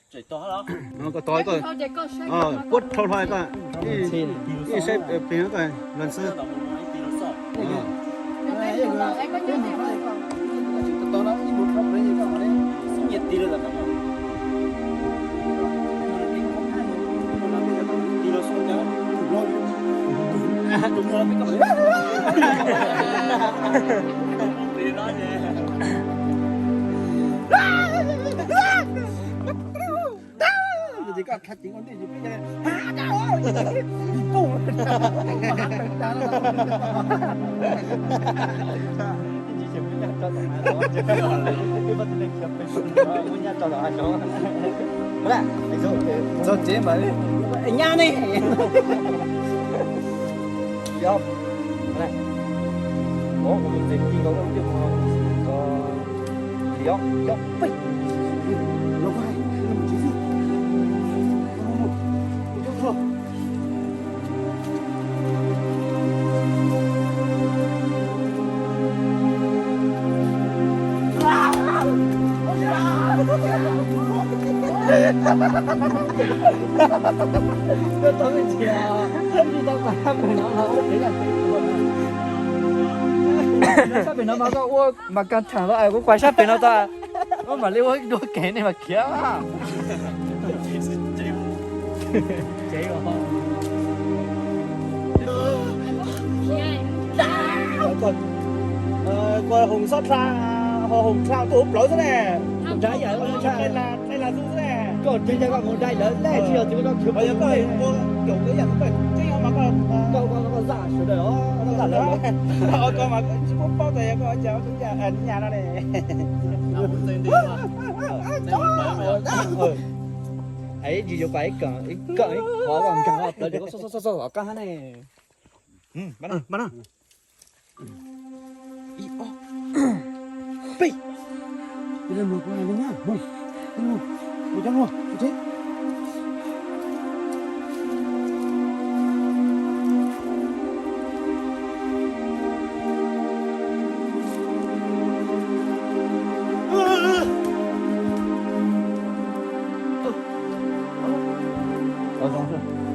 Koj tos koj, puab rhau hlo koj, ib saib plig koj los xwb. Txog tsev mas nyab ne. Sab pem no mas koj ua mas kag theem los kuv kuas sab pem no tau, mam li ua dua kev nej mas khiav. Koj hoom xob dlha, ho hoom dlha tuaj huv plawv xwb ne. Koj tsis yog koj mus dai lawv lej tsis yog tsis koj khwv. Koj zaj sawv daws os, zaj lawv. Ib ntsis yuav pas ib kawm ib kawm ib qhov los nkag plawv ces koj xov xov xov xov koj hab ne. Ib ob peb.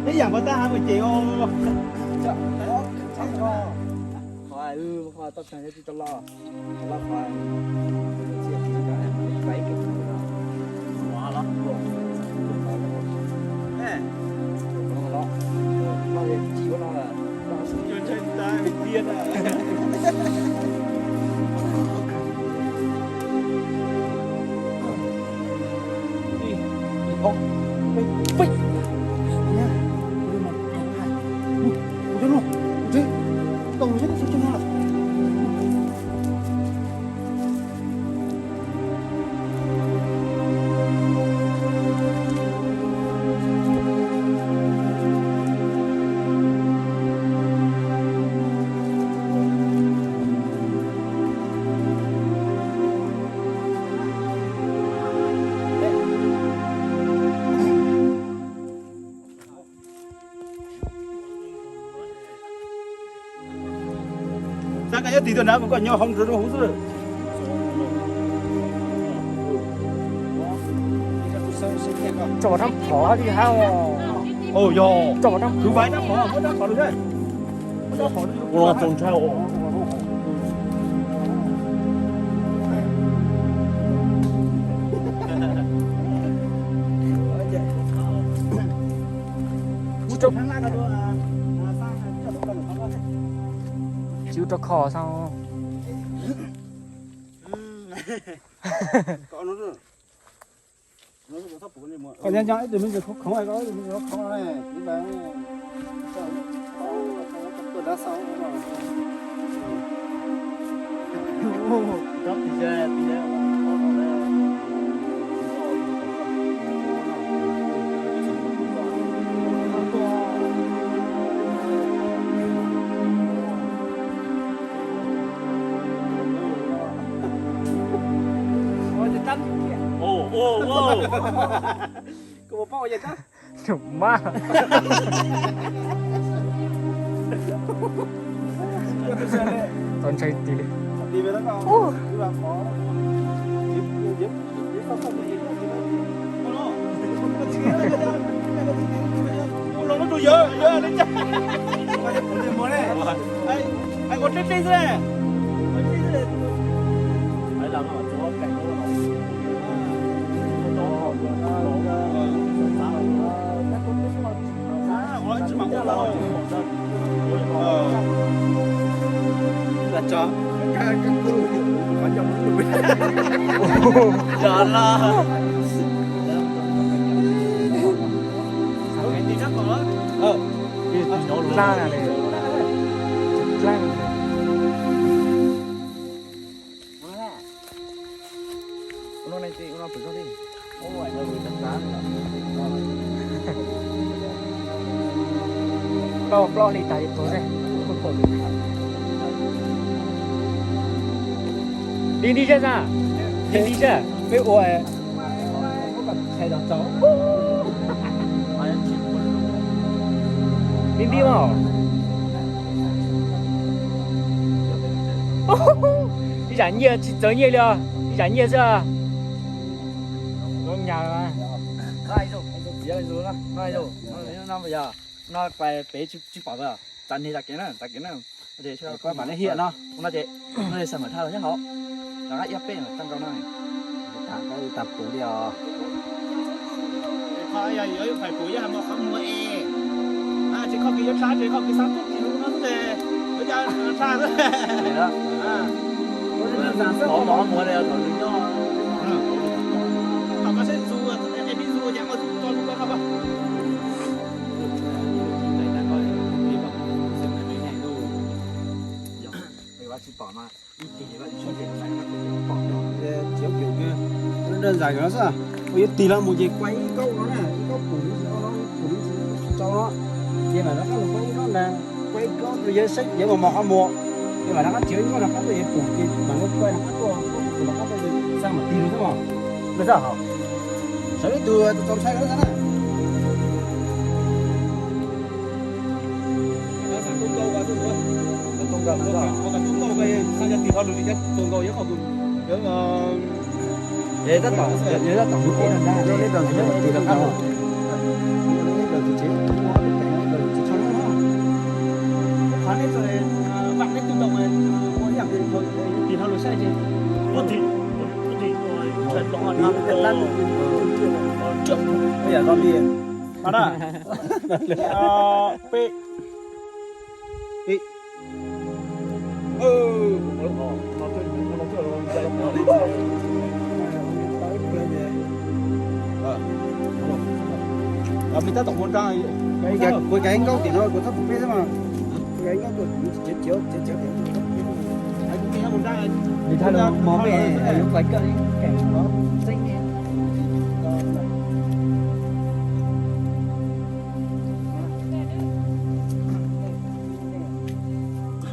Ib yam npawg tab hab mus ces os. Qhov, qhov toj tseeg tsis tau loj, loj qhov, txiaj txiv, txiaj txiv. Xav koj nyob tim tug nrad mas koj nyob hauv nrad huv xwb. Tso rab phom li hab. Yog, tso rab phom, rab phom lawm. Ua txaus ntshai os. Tsis ua rau kho xwb. Koj nyob nyob ib tug me ntsis khoov khoov, ib tug me ntsis khoov khoov ne, tuaj dab xauj. Ua cas tab, koj puas paub ua cas tab? Mas txaus ntshai tiag li. Ua dlej dlej xwb ne. Plaub plaub li tas li qub xwb. Li li seb, li li seb peb ua. Li li mas. Ib zam nyiaj tsis txawv nyiaj li os, ib zam nyiaj xwb. Zoo nyag. No pais pem tsis pom, txav niag txav kev na, txav kev na. Koj mam li hiam no. No ces, no ces xam mawm dhau nyob hauv, rov qab iab peb no txaj nkaus no. Tas koj tas puv li os. Qhov yog yuav ib fais puv yog hais muag qhov muag es, tsis kho kis yuav tsa ces kho kis xav tub kis lus no xwb ces yuav cas tsa xwb. Mov mov muag li thaum nws nyob. Thaum koj seb zus, es pib zus ces koj tso lub koj kho. Tsis pom mas. Txiav kiag, đơn giản no xwb. Ua yuav tig los mus ces quay ib góc no na, ib góc pum, ib góc no pum, ib góc no. Ces mam rov qab los quay ib góc na, quay ib góc rau yawg saib yawg mos mos qhov muag. Ces mam rov qab txiav ib góc rov qab tuaj yawg pum ces mam li quay rov qab tuaj, rov qab tuaj yawg xaj mam tig rau xwb mos. Lawv xaj hauv. Sawv ib tug tau ntshai lawm xwb na. Peb. Kuv caiv nkauj tim no kuv txhob pum peb xwb mas. Kuv caiv nkauj kuv txiav txiav txiav txiav. Li thaj lus mov peb lub pais koj li keem xeeb.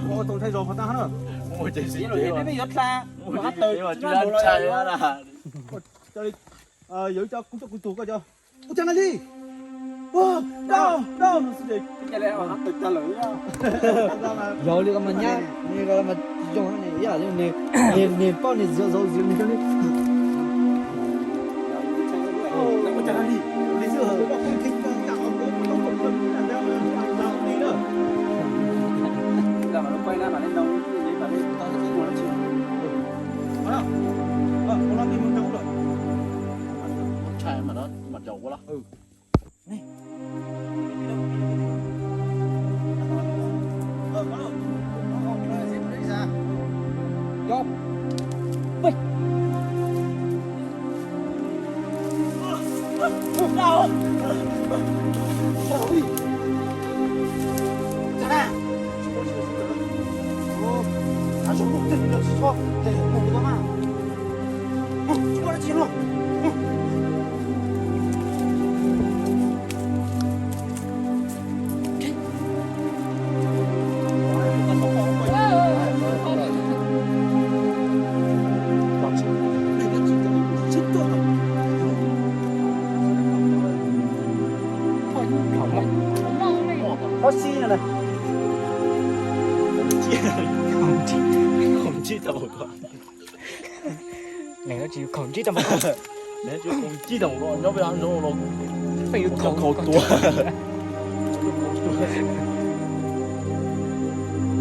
Ua tau ntshai zog qhov tag na. Peb yuav dlha, yog ib co kuv coj kuv tug koj cov. Ua cas na li. Yog li koj mas nyab, mas zoo, niag paub niag zauv zauv zauv niag li. Khob xib no na. Khoom ntsib tau, khoom ntsib tau. Neeg no tsis yog khoom ntsib tau, khoom ntsib tau no nyob peb zoo los feej yus khoom tuag.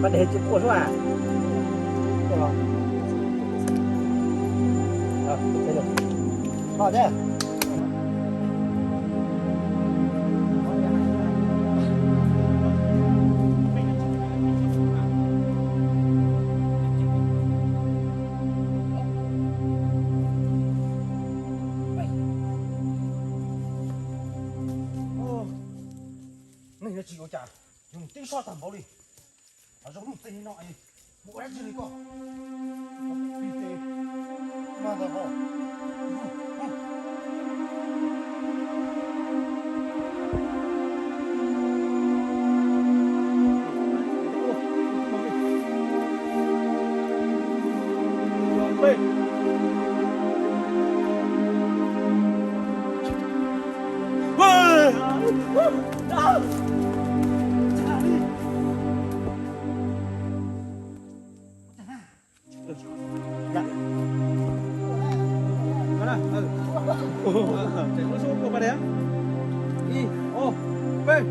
Mas de tsis quaj suab a. Quaj los. Ho thiab. Neeg no tsis ua cas, yus twb soj tag npaum li, ho zoo lub tsev no es mus ua dab tsi li koj? Pib tsev, mag tag ho. Tseem lub xub ua pa diav. Ib, ob, peb.